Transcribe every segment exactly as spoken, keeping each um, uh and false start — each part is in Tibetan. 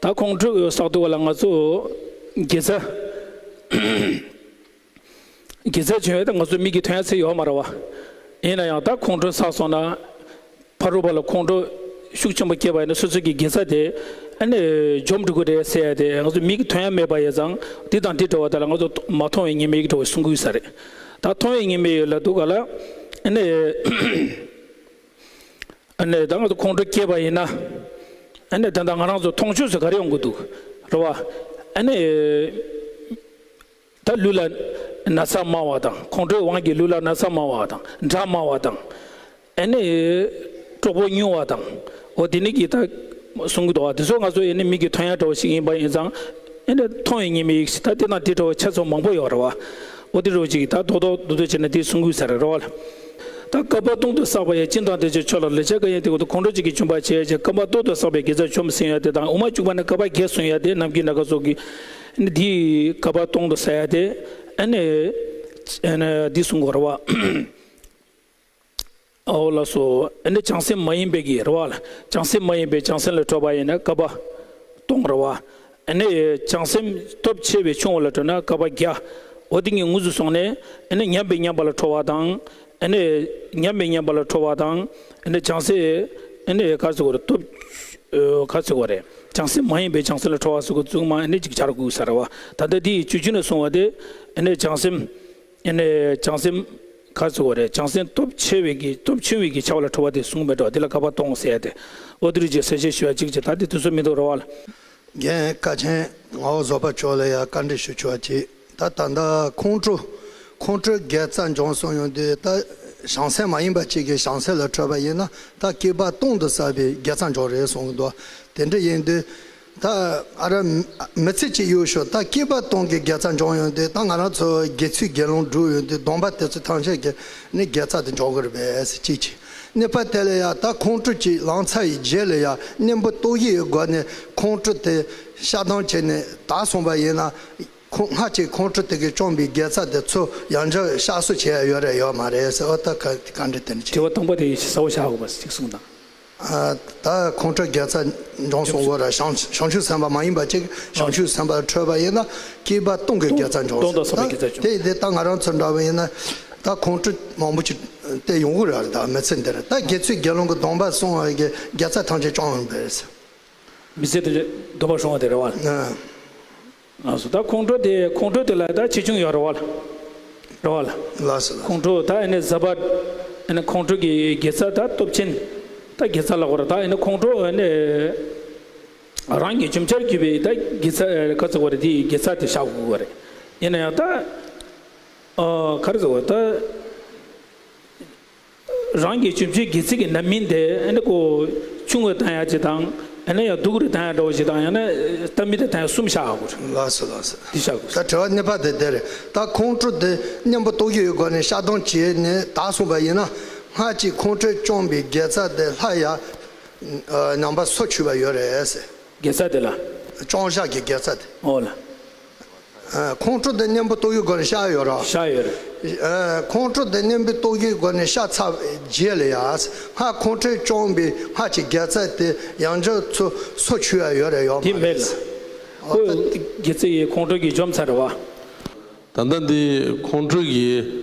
ད་ཁོང་ཁྲོ་བསགས་དུས་ལ་ང་ཚོ་དགེ་རྩ། དགེ་རྩ་བྱུང་ཡ་ད་ང་ཚོ་མིག་གིས་མཐོང་ཡ་ཚད་ཡོད་མ་རེད་བ། ཡིན་ན་ཡང་ད་ཁོང་ཁྲོ་བསགས་སོང་ན། ཕ་རོལ་པོ་ལ་ཁོང་ཁྲོ་ཤུགས་ཆེན་པོ་སྐྱེས་པ་ཡིན་ན་སོ་སོ་གི་དགེ་རྩ་དེ་ཨ་ནི་འཇོམས་འགྲོ་གི་རེད་ཟེར་ཡ་དེ་ང་ཚོ་མིག་གིས་མཐོང་ཡ་མེད་པ་ཡིན་ཙང་། དེ་དང་དེ་འདྲ་བ་དག་ལ་ང་ཚོ་མ་མཐོང་བའི་ཉེས་དམིགས་འདྲ་བ་གསུང་གི་ཡོད་ས་རེད། ད་མཐོང་བའི་ཉེས་དམིགས་ཡོད་ལབ་དུས་ག་ལ་ཨ་ནི། ཨ་ནི་ད་ང་ཚོ་ཁོང་ཁྲོ་སྐྱེས་པ་ཡིན་ན། ཨ་ནི་ད་ལྟ་ང་རང་ཚོ་མཐོང་ཆོས་སུ་ག་རེ་ཡོང་གི་འདུག་རེད་བ། ཨ་ནི་ད་ལུས་ལ་ན་ཚ་སྨྲ་བ་དང་། ཁོང་ཁྲོའི་དབང་གིས་ལུས་ལ་ན་ཚ་སྨྲ་བ་དང་། དགྲ་སྨྲ་བ་དང་། ཨ་ནི་གྲོགས་པོ་སྨྱུང་བ་དང་། འོ་དེ་ནི་གི་ད་གསུང་གི་འདུག་བ། དེ་ཚོ་ང་ཚོ་ཨ་ནི་མིག་གིས་མཐོང་ཡ་འདྲ་བ་ཞིག་ཡིན་པ་ཡིན་ཙང་། ཨ་ནི་མཐོང་བའི་ཉེས་དམིགས་ཤིག་ད་དེ་དང་དེ་འདྲ་བ་ཆ་ཚང་མང་པོ་ཡོད་རེད་བ། འོ་དེ་རོ་ཅིག་ད་རྡོག་རྡོག་རྡོག་རྡོག་བྱས་ནས་དེ་གསུང་གི་ཡོད་ས་རེད་རོ། ད་བསྐལ་པ་སྟོང་དུ་བསགས་པ་ཡི། སྦྱིན་དང་བདེ་གཤེགས་མཆོག་ལ་ལེགས་སྤྱད་བཀའ་ཡི་དེ། འོ་ད་ཁོང་ཁྲོ་གཅིག་གིས་བཅོམ་པར་བྱེད་ཅེས། བསྐལ་པ་སྟོང་དུ་བསགས་པའི་དགེ་རྩ་བཅོམ་ཟིན་ཡ་དེ་དང་། དབུ་མ་བཅུ་པ་ནས་བསྐལ་པ་བརྒྱད་གསུང་ཡ་དེ། ནམ་མཁའི་ནམ་མཁའ་སོགས་ཀྱི་འདི་བསྐལ་པ་སྟོང་དུ་བསགས་ཡ་དེ་ཨ་ནི་འདི་གསུང་དགོས་རེད་བ། ཨོ་ལགས་སོ། ཨ་ནི་བྱང་སེམས་མ་ཡིན་པའི་གི་རེད་བ། བྱང་སེམས་མ་ཡིན་པའི་བྱང་སེམས་ལ་འཕྲོད་པ་ཡིན་ན་བསྐལ་པ་སྟོང་རེད་བ། ཨ་ནི་བྱང་སེམས་སྟོབས་ཆེ་བའི་ཆུང་བ་ལ་འཕྲོད་ན་བསྐལ་པ་བརྒྱ། འོ་དེ་གཉིས་དངོས་སུ་སོང་ནས་ཨ་ནི་མཉམ་པའི་མཉམ་པ་ལ་འཕྲོད་པ་དང་། ཨ་ནི་མཉམ་པའི་མཉམ་པ་ལ་འཕྲོད་པ་དང་། ཨ་ནི་བྱང་སེམས་ཨ་ནི་ག་རེ་ཟེར་དགོས་རེད། སྟོབས་ག་རེ་ཟེར་དགོས་རེད། བྱང་སེམས་མ་ཡིན་པའི་བྱང་སེམས་ལ་འཕྲོད་པ་ཟེར་དགོས་ཚུལ་མ་ཨ་ནི་ཅིག་སྦྱར་དགོས་ས་རེད་བ། ད་ལྟ་དེ་ཡི་བཅུ་བཅུ་ནས་གསུངས་པ་དེ་ཨ་ནི་བྱང་སེམས། ཨ་ནི་བྱང་སེམས་ག་རེ་ཟེར་དགོས་རེད། བྱང་སེམས་སྟོབས་ཆེ་བའི་གི་སྟོབས་ཆུང་བའི་གི་ཆ་བ་ལ་འཕྲོད་པ་དེ་གསུངས་མེད་འགྲོ། དེ་ལ་བསྐལ་པ་སྟོང་ཟེར་ཡ་དེ། འོ་དེ་རིགས་ཀྱི་གསལ་བཤད་ཞུ་བ་གཅིག་བྱས། ད་དེ་དུས་ཚོད་མི་འདུག་རེད་བ། རྒན་བཀའ་ཆེན་ངག་དབང་བཟོད་པ་མཆོག་ལ་ཡང་བཀའ་འདྲི་ཞུ་ཆོག་ཅིག་ད་ད་ལྟ་ཁོང་ཁྲོ་ཁོང་ཁྲོའི་དགེ་རྩ་འབྱུང་གསུངས་ཡོང་དུས། ད་བྱང་སེམས་མ་ཡིན་པ་གཅིག་གི་བྱང་སེམས་ལ་འཕྲོད་པ་ཡིན་ན་ད་བསྐལ་པ་སྟོང་དུ་བསགས་པའི་དགེ་རྩ་འབྱུང་རེད་གསུངས་འདུག་དེ་འདྲ་ཡིན་དུས། ད་ཨ་ར་མི་ཚེ་གཅིག་ཡོད་ཤོག་ད་བསྐལ་པ་སྟོང་གི་དགེ་རྩ་འབྱུང་ཡོང་དུས། ད་ང་རང་ཚོ་དགེ་ཚུལ་དགེ་སློང་སྒྲུབ་ཡོང་དུས་སྡོམ་པ་དེ་ཚོ་ཐམས་ཅད་ཀྱི་ནི་དགེ་རྩ་དེ་འབྱུང་གི་རེད་པས་ཟེར་གཅིག་བྱས། གཉིས་པ་དེ་ལ་ཡང་ད་ཁོང་ཁྲོ་གཅིག་ལངས་ཚར་བའི་རྗེས་ལ་ཡང་གཉེན་པོ་རྟོགས་ཡུལ་གྱི་སྒོ་ནས་ཁོང་ཁྲོ་དེ་བཤགས་སྡོམ་བྱས་ནས་དག་སོང་པ་ཡིན་ན། ཁོང་སྔར་གྱི་ཁོང་ཁྲོ་དེ་གིས་བཅོམ་པའི་དགེ་རྩ་དེ་ཚུར་ཡང་བསྐྱར་བཤགས་གསོ་བྱེད་ཡ་ཡོད་རེད་ཡོད་མ་རེད་ཟེར། འོ་ད་ག་ག་འདྲ་དེ་འདྲ་བྱས། དྲི་བ་དང་པོ་དེ་གསལ་བོ་བཞག་དགོས་པ་ཞིག་གསུངས་དང་། ཨ། ད་ཁོང་ཁྲོ་དགེ་རྩ་འབྱུང་གསུང་གི་ཡོད་རེད། བྱང་བྱང་ཆུབ་སེམས་དཔའ་མ་ཡིན་པ་གཅིག་བྱང་ཆུབ་སེམས་དཔའ་ལ་འཕྲོད་པ་ཡིན་ན་བསྐལ་པ་སྟོང་གི་དགེ་རྩ་འབྱུང་། སྟོང་དང་ཟབ་པའི་དགེ་རྩ་འབྱུང་། དེ་དེ་ད་ང་རང་ཚོ་འདྲ་བ་ཡིན་ན་ད་ཁོང་ཁྲོ་མང་པོ་ཅིག་དེ་ཡོང་གི་རེད། ད་མི་ཚེ་འདི་ར་ད་དགེ་ཚུལ་དགེ་སློང་གི་སྡོམ་པ་སྲུང་བ་གི་དགེ་རྩ་ཐམས་ཅད་བཅོམ་ཡོང་པས། མི་ཚེ་འདི་སྡོམ་པ་སྲུང་བ་དེ་རེད་བ། ཨ། ལགས་སོ། ད་ཁོང་ཁྲོ་དེ་ཁོང་ཁྲོ་དེ་ལ་ད་ཆེ་ཆུང་ཡོད་རེད་བ་ལ། རེད་བ་ལ། ལགས་སོ་ལགས་སོ། ཁོང་ཁྲོ་ད་ཨ་ནི་ཟབ་པ། ཨ་ནི་ཁོང་ཁྲོ་གི་དགེ་རྩ་ད་སྟོབས་ཆེན། ད་དགེ་རྩ་ལབ་དགོས་རེད། ད་ཨ་ནི་ཁོང་ཁྲོ་ཨ་ནི་རང་གི་རྒྱུ་ཆར་གྱུར་པའི་ད་དགེ་རྩ་ག་ཚོད་དགོས་རེད། དེའི་དགེ་རྩ་དེ་བཞག་དགོས་རེད། ཡིན་ན་ཡང་ད་ཨ་ག་རེ་ཟེར་དགོས་རེད་ད། རང་གི་བྱུང་བྱའི་དགེ་ཚིག་གི་རྣམ་སྨིན་དེ་ཨ་ནི་ཁོ་ཆུང་ངུ་བཏང་ཡ་ཅིག་དང་། ཨ་ནི་ཡང་སྡུག་རུ་བཏང་ཡ་འདྲ་བོ་ཞིག་དང་། ཡང་ན་སྟབས་མི་བདེ་བཏང་ཡ་གསུམ་བཞག་དགོས་རེད། ལགས་སོ་ལགས་སོ། འདི་བཞག་དགོས། ད་དྲི་བ་གཉིས་པ་དེ་དེ་རེད། ད་ཁོང་ཁྲོ་དེ་གཉེན་པོ་རྟོགས་ཡུལ་གྱི་སྒོ་ནས་བཤགས་སྡོམ་བྱས་ནས་དག་སོང་པ་ཡིན་ན། སྔར་གྱི་ཁོང་ཁྲོས་བཅོམ་པའི་དགེ་རྩ་དེ་སླར་ཡང་ཨ་ནང་པ་སོར་ཆུད་པ་ཡོད་རེད་ཟེར། དགེ་རྩ་དེ་ལ། བཅོམ་བཞག་གི་དགེ་རྩ་དེ། འོ་ལ། ཨ། ཁོང་ཁྲོ་དེ་གཉེན་པོ་རྟོགས་ཡུལ་སྒོ་ནས་བཤགས་ཡོད་རེད། བཤགས་ཡོད་རེད། ཨ། ཁོང་ཁྲོ་དེ་གཉེན་པོ་རྟོགས་ཡུལ་སྒོ་ནས་བཤགས་ཚར་བའི་རྗེས་ལ་ཡང་སྔར་ཁོང་ཁྲོས་བཅོམ་པའི་སྔར་གྱི་དགེ་རྩ་དེ་ཡང་བསྐྱར་ཚུར་སོར་ཆུད་ཡ་ཡོད་རེད་ཡོད་མ་རེད། དེ་མེད་ལ། ཨོ་ཁོ་ད་དགེ་རྩ་ཡི་ཁོང་ཁྲོ་གིས་འཇོམས་ཚར་རེད་བ། ད་ལྟ་འདི་ཁོང་ཁྲོ་གི།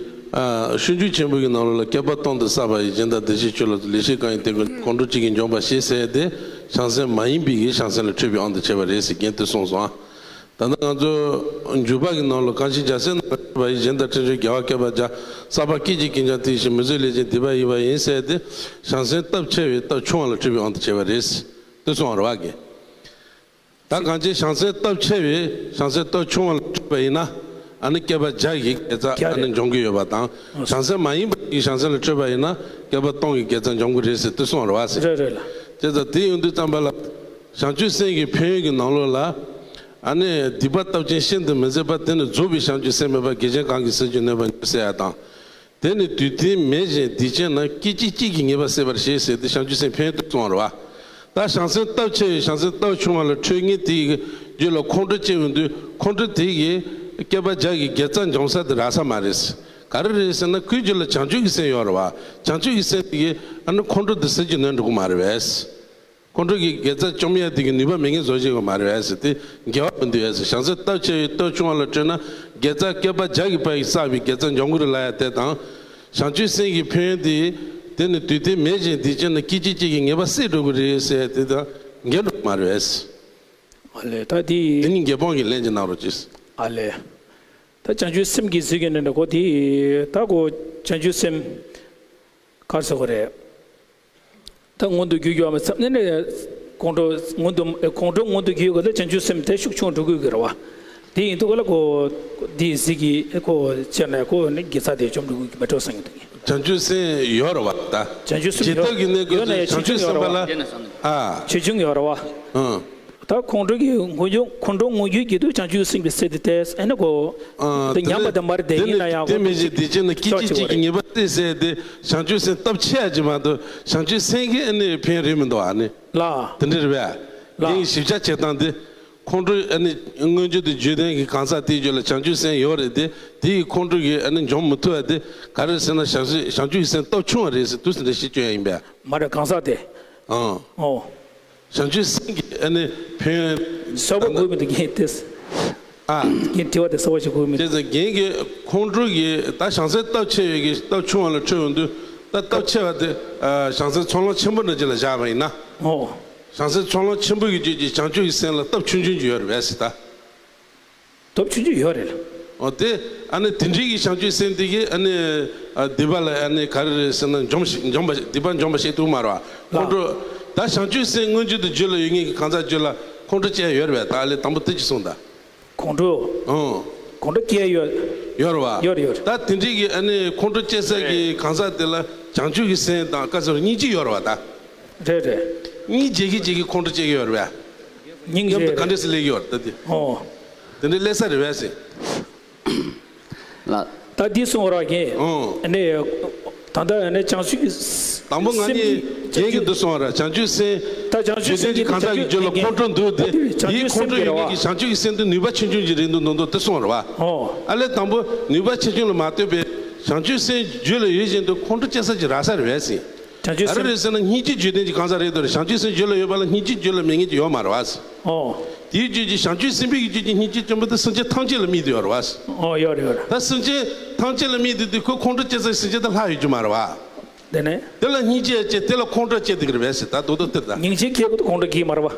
ཨ། སྤྱོད་འཇུག་ཆེན་པོ་གི་ནང་ལོགས་ལ་བསྐལ་པ་སྟོང་དུ་བསགས་པ་ཡི། སྦྱིན་དང་བདེ་གཤེགས་མཆོག་ལ་ལེགས་སྤྱད་བཀའ་ཡི་དེ་ཀུན། ཁོང་ཁྲོ་གཅིག་གིས་འཇོམས་པར་བྱེད་ཟེར་ཏེ། བྱང་སེམས་མ་ཡིན་པའི་གི་བྱང་སེམས་ལ་འཕྲོད་པའི་དབང་དུ་བྱས་པ་རེད་ཟེར་རྒན་དེ་གསུངས་སོང་ཨ། ད་ལྟ་ང་ཚོ་འཇུག་པ་གི་ནང་ལོགས་གང་ཞིག་རྒྱལ་སྲས་རྣམས་ལ་འཕྲད་པ་ཡི། སྦྱིན་དང་ཕྲིན་ཆེན་རྒྱལ་བ་བསྐལ་པར་བརྒྱ། བསགས་པ་སྐད་ཅིག་གིས་ཀྱང་ཐེག་ཞིང་། མི་བཟོད་ལས་ཀྱང་སྡིག་པ་ཡིན་པ་ཡིན་ཟེར་ཏེ། བྱང་སེམས་སྟོབས་ཆེ་བའི་སྟོབས་ཆུང་བ་ལ་འཕྲོད་པའི་དབང་དུ་བྱས་པ་རེད་ཟེར་དེ་གསུངས་པ་རེད་བ་གི། ད་གང་ཅི་བྱང་སེམས་སྟོབས་ཆེ་བས་བྱང་སེམས་སྟོབས་ཆུང་བ་ལ་འཕྲོད་པ་ཡིན་ན། ཨ་ནི་བསྐལ་པ་བརྒྱ་ཡི་དགེ་རྩ་བརྒྱ་ཨ་ནི་རེད། འབྱུང་གི་ཡོད་པ་དང་། བྱང་སེམས་མ་ཡིན་པ་ཡི་བྱང་སེམས་ལ་འཕྲོད་པ་ཡིན་ན་བསྐལ་པ་སྟོང་གི་དགེ་རྩ་འབྱུང་གི་རེད་ཟེར་དེ་གསུངས་པ་རེད་བ་ཟེར། རེད་རེད་ལ། བྱས་ཙང་དེ་ཡོང་དུས་ཙམ་པ་ལ། བྱང་ཆུབ་སེམས་ཀྱི་ཕན་ཡོན་གྱི་ནང་ལོགས་ལ། ཨ་ནི་སྡིག་པ་སྟོབས་ཅན་ཤིན་ཏུ་མི་བཟད་པ། དེ་ནི་རྫོགས་པའི་བྱང་ཆུབ་སེམས་མེད་པ། དགེ་ཆེན་གང་གིས་སེལ་གྱི་ནུས་པ་ཉིད་ཟེར་ཡ་དང་། དེ་ནི་དུས་མཐའི་མེད་བཞིན་སྡིག་ཅན་རྣམས། སྐད་ཅིག་གཅིག་གིས་ངེས་པར་སེལ་བར་བྱེད་ཟེར་ཏེ་བྱང་ཆུབ་སེམས་ཕན་ཡོན་དུ་གསུངས་པ་རེད་བ། ད་བྱང་སེམས་སྟོབས་ཆེ་བས་བྱང་སེམས་སྟོབས་ཆུང་བ་ལ་འཕྲོད་མཁན་དེ་ཡི་རྒྱུད་ལ་ཁོང་ཁྲོ་སྐྱེ་ཡོང་དུས། ཁོང་ཁྲོ་དེ་ཡིས་བསྐལ་པ་བརྒྱ་ཡི་དགེ་རྩ་འབྱུང་ས་དེ་རག་ས་མ་རེད། ག་རེ་རེད་ཟེར་ན་ཁོའི་རྒྱུད་ལ་བྱང་ཆུབ་ཀྱི་སེམས་ཡོད་རེད་བ། བྱང་ཆུབ་ཀྱི་སེམས་དེ་ཡིས་ཨ་ནི་ཁོང་ཁྲོ་དེ་སེལ་གྱི་ནུས་འགྲོ་གི་མ་རེད་པས། ཁོང་ཁྲོ་གི་དགེ་རྩ་བཅོམ་ཡ་དེ་གི་ནུས་པ་མེད་མཁན་བཟོ་བྱེད་དགོས་མ་རེད་ཟེར། དེ་འགལ་བ་མི་འདུག་ཟེར། བྱང་སེམས་སྟོབས་ཆེ་བའི་སྟོབས་ཆུང་བ་ལ་སྤྲོད་ན། དགེ་རྩ་བསྐལ་པ་བརྒྱ་གི་བར་གྱི་བསགས་པའི་དགེ་རྩ་འཇོམས་ཀྱི་རེད་ལབ་ཡ་དེ་དང་། བྱང་ཆུབ་སེམས་ཀྱི་ཕན་ཡོན་དེ། དེ་ནི་དུས་མཐའི་མེ་བཞིན་བསྡད་ཀྱང་ན། སྐད་ཅིག་གཅིག་གིས་ངེས་པར་བསྲེགས་འགྲོ་གི་རེད་ཟེར་ཡ་དེ་དང་འགལ་འགྲོ་གི་མ་རེད་ཟེར། ཨ་ལས། ད་དེ་དེ་ནི་འགལ་སྤོང་གི་ལན་ཅིག་གནང་རོགས་གྱིས། ཨ་ལས། ད་བྱང་ཆུབ་སེམས་ཀྱི་ཟེར་གྱི་ནི་འདྲ་གོ། དེ་ད་གོ། བྱང་ཆུབ་སེམས་ག་རེ་ཟེར་དགོས་རེད། ད་མངོན་དུ་གྱུར་གྱུར་བ་མ་ཚད་ནི་ནི། ཁོང་ཁྲོ་མངོན་དུ་ཁོང་ཁྲོ་མངོན་དུ་གྱུར་གྱི་ལ་བྱང་ཆུབ་སེམས་དེ་ཤུགས་ཆུང་འགྲོ་དགོས་ཀྱི་རེད་བ། དེ་ཡིན་དུས་ག་ལ་གོ། དེ་ཟེར་གྱི་གོ་བྱས་ན་གོ་ནི་དགེ་རྩ་དེ་བཅོམ་འགྲོ་དགོས་ཀྱི་མ་འགྲོ་བསམ་གྱི་འདུག། བྱང་ཆུབ་སེམས་ཡོད་རེད་བ་ད། བྱང་ཆུབ་སེམས་ཇི་ལྟར་གྱི་གནས་སྐབས་ཡོད་ན་ཡང་བྱང་ཆུབ་སེམས་པ་ལ། ཆེ་ཆུང་ཡོད་རེད་བ། ཨ། ཆེ་ཆུང་ཡོད་རེད་བ། ཨང་། ད་ཁོང་ཁྲོ་གི་མངོན་འགྱུར་ཁོང་ཁྲོ་མངོན་འགྱུར་གྱི་དུས་བྱང་ཆུབ་སེམས་ཀྱི་སེམས་དེ་ཏེ་ཨེ་ནི་གོ། ཨ། དེ་ཉམས་པ་དེ་མ་རེད། དེ་ཡིན་ན་ཡང་དེ་མི་ཤེས། དེ་བྱས་ན་སྐད་ཅིག་གཅིག་གིས་ངེས་པར་སྲེག་ཟེར་དེ་བྱང་ཆུབ་སེམས་སྟོབས་ཆེ་ཡ་ཅིག་མ་གཏོགས་བྱང་ཆུབ་སེམས་ཀྱི་ཨ་ནི་ཕན་རེད་མི་འདུག་ཨ་ནི། ལ། དེ་འདྲ་རེད་པས། ལ། ངས་ཞིབ་ཆ་བྱེད་སྟངས་དེ། ཁོང་ཁྲོ་ཨ་ནི་མངོན་གྱུར་དུ་བརྗོད་དོན་གྱི་གང་ཟག་དེའི་རྒྱུད་ལ་བྱང་ཆུབ་སེམས་ཡོད་རེད་དེ། དེ་ཡི་ཁོང་ཁྲོ་གིས་ཨ་ནི་འཇོམས་མི་ཐུབ་པ་དེ་ག་རེ་ཟེར་ན། བྱང་ཆུབ་བྱང་ཆུབ་ཀྱི་སེམས་སྟོབས་ཆུང་བ་རེད་ཟེར་དུས་སུ་འདྲ་ཞིག་བསྐྱོན་ཡ་ཡིན་པས། མ་རེད། གང་ཟག་དེ། ཨང་། ཨོ། བྱང་ཆུབ་སེམས་ཀྱི་ཨ་ནི་ཕན་ཡོན་གསོག་པ་དགོས་མི་འདུག་ངས་དེ། ཨ། ངས་དྲི་བ་དེ་གསོག་པ་ཞིག་དགོས་མི་འདུག། བྱས་ཙང་རྒན་གྱིས་ཁོང་ཁྲོ་གི་ད་བྱང་སེམས་སྟོབས་ཆེ་བའི་གི་སྟོབས་ཆུང་བ་ལ་འཕྲོད་ཡོང་དུས། ད་སྟོབས་ཆེ་བ་དེ་ཨ་བྱང་སེམས་ཚོགས་ལམ་ཆེན་པོ་འདྲ་ཅིག་ལ་བཞག་པ་ཡིན་ན། ཨོ། བྱང་སེམས་ཚོགས་ལམ་ཆེན་པོ་གི་རྒྱུད་ཀྱི་བྱང་ཆུབ་ཀྱི་སེམས་ལ་སྟོབས་ཆུང་ཆུང་ཅིག་ཡོད་རེད་པས་ཟེར་ད། སྟོབས་ཆུང་ཆུང་ཡོད་རེད། འོ་དེ། ཨ་ནི་དེ་འདྲའི་གི་བྱང་ཆུབ་སེམས་དེ་གིས་ཨ་ནི་ཨ་སྡིག་པ་ལ་ཨ་ནི་ག་རེ་རེད་ཟེར་ན། འཇོམས་ཤིག་འཇོམས་པ། སྡིག་པ་འཇོམས་པ་བྱེད་ཐུབ་མ་རེད་བ། ཁོང་ཁྲོ། ད་བྱང་ཆུབ་སེམས་མངོན་གྱུར་དུ་རྒྱུད་ལ་ཡོད་མཁན་གྱི་གང་ཟག་རྒྱུད་ལ་ཁོང་ཁྲོ་སྐྱེ་ཡ་ཡོད་རེད་པས། ད་ཨ་ལས་དང་པོ་དེ་ཅིག་གསུངས་དང་། ཁོང་ཁྲོ། ཨང་། ཁོང་ཁྲོ་སྐྱེ་ཡ་ཡོད། ཡོད་རེད་བ། ཡོད་རེད། ཡོད་རེད། ད་དེ་འདྲའི་གི་ཨ་ནི་ཁོང་ཁྲོ་སྐྱེ་ས་གི་གང་ཟག་དེ་ལ་བྱང་ཆུབ་ཀྱི་སེམས་དང་ག་ཟེར་སྙིང་རྗེ་ཡོད་རེད་བ་ད། རེད་རེད། སྙིང་རྗེ་གིས་རྗེ་གིས་ཁོང་ཁྲོ་སྐྱེ་གི་ཡོད་རེད་བས། སྙིང་རྗེ། མཉམ་དུ་ག་འདྲས་སེ་སླེབས་ཀྱི་ཡོད་རེད་ད་དེ། ཨོ། དེ་འདྲས་སླེབས་ས་རེད་བས་ཟེར། ལགས། ད་འདི་གསུང་བ་ར་གིན། ཨོ། ནས། ད་ལྟ་ནས་བྱང་ཆུབ་ཀྱི། དང་པོ་ང་གཉིས་རྒན་གྱིས་འདི་གསུང་བ་ར། བྱང་ཆུབ་སེམས། ད་བྱང་ཆུབ་སེམས་ཀྱི་གང་ཟག་གི་རྒྱུད་ལ་ཁོང་ཁྲོ་འདུག་དེ། ད་དེ་བྱང་ཆུབ་ཡིད་ཁོང་ཁྲོ་ཡོད་མཁན་གྱི་བྱང་ཆུབ་ཀྱི་སེམས་དེ་ནུས་པ་ཆུང་ཆུང་ཅིག་རེད་འདུག་མདོག་མདོག་དེ་གསུང་བ་ར་བ། ཨོ། ཨ་ལས་དང་པོ་ནུས་པ་ཆེ་ཆུང་ལ་མ་ལྟོས་པའི་བྱང་ཆུབ་སེམས་རྒྱུད་ལ་ཡོད་བཞིན་དུ་ཁོང་ཁྲོ་སྐྱེ་ས་ཅིག་རག་ས་རེད་བས་ཟེར། བྱང་ཆུབ་སེམས། ག་རེ་རེད་ཟེར་ན་སྙིང་རྗེ་བརྗོད་དོན་གྱི་གང་ཟག་རེད་འདུག་རེད། བྱང་ཆུབ་སེམས་རྒྱུད་ལ་ཡོད་པ་ལ་སྙིང་རྗེ་རྒྱུད་ལ་མེད་མཁན་ཅིག་ཡོད་མ་རེད་བ། ཨོ། དེའི་རྒྱུད་ཀྱི་བྱང་ཆུབ་སེམས་དཔའི་རྒྱུད་ཀྱི་སྙིང་རྗེ་ཆེན་པོ་དེ་སེམས་ཅན་ཐམས་ཅད་ལ་དམིགས་ཏེ་ཡོད་རེད་བ། ཨོ་ཡོད་རེད་ཡོད་རེད། ད་སེམས་ཅན་ཐམས་ཅད་ལ་དམིགས་ཏེ་དུས་ཁོ་ཁོང་ཁྲོ་སྐྱེ་ས་སེམས་ཅན་དེ་ལྷག་ཡོད་རྒྱུ་མ་རེད་བ། དེ་ནས། དེ་ལ་སྙིང་རྗེ་སྐྱེ། དེ་ལ་ཁོང་ཁྲོ་སྐྱེ་དེ་གི་རེད་བས་ཟེར། ད་རྡོག་རྡོག་སྟེར་ད། སྙིང་རྗེ་སྐྱེ་དགོས་དུས་ཁོང་ཁྲོ་སྐྱེ་མ་རེད་བ།